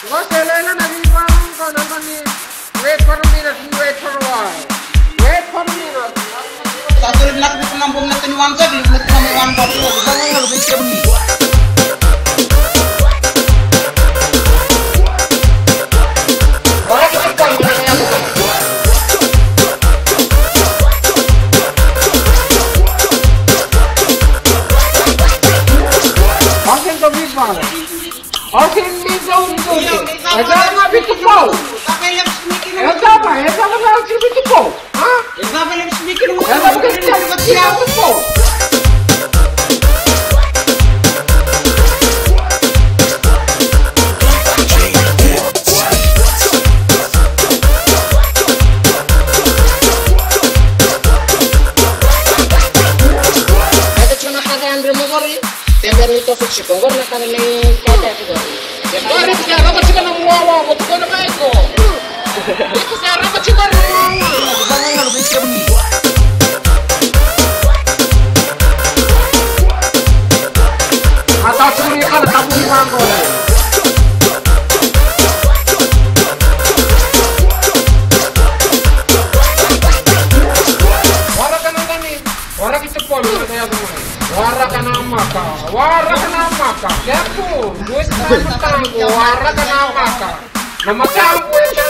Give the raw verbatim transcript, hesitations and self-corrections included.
Qo se lailai na veivalu qo, na noni. Wait for a minute, wait for a while. Wait for a minute. Sa soli vinaka vei iko na bogi na twenty-one qo, vei iko na twenty-one qo. Oke, tou veivalu. Oke, ni dou, ni dou. E cava na vitu pau? E cava, e cava na vitu pau? A? E cava na vitu pau? Tiko na kaca yadre mo qori. Tembera ni toso tiko qori na kaca ni kaca tiko. Qori tiko raba tiko na muawa, mo tiko na mai ko. Tiko sa raba tiko na muawa. Ata tiko ni kana tabu ni mango. Ora kana tani. Waraka tiko na yaca mai. Waraka namaka. Waraka namaka. Kepu. Dua sa mataku. Waraka namaka. Na mataku e sa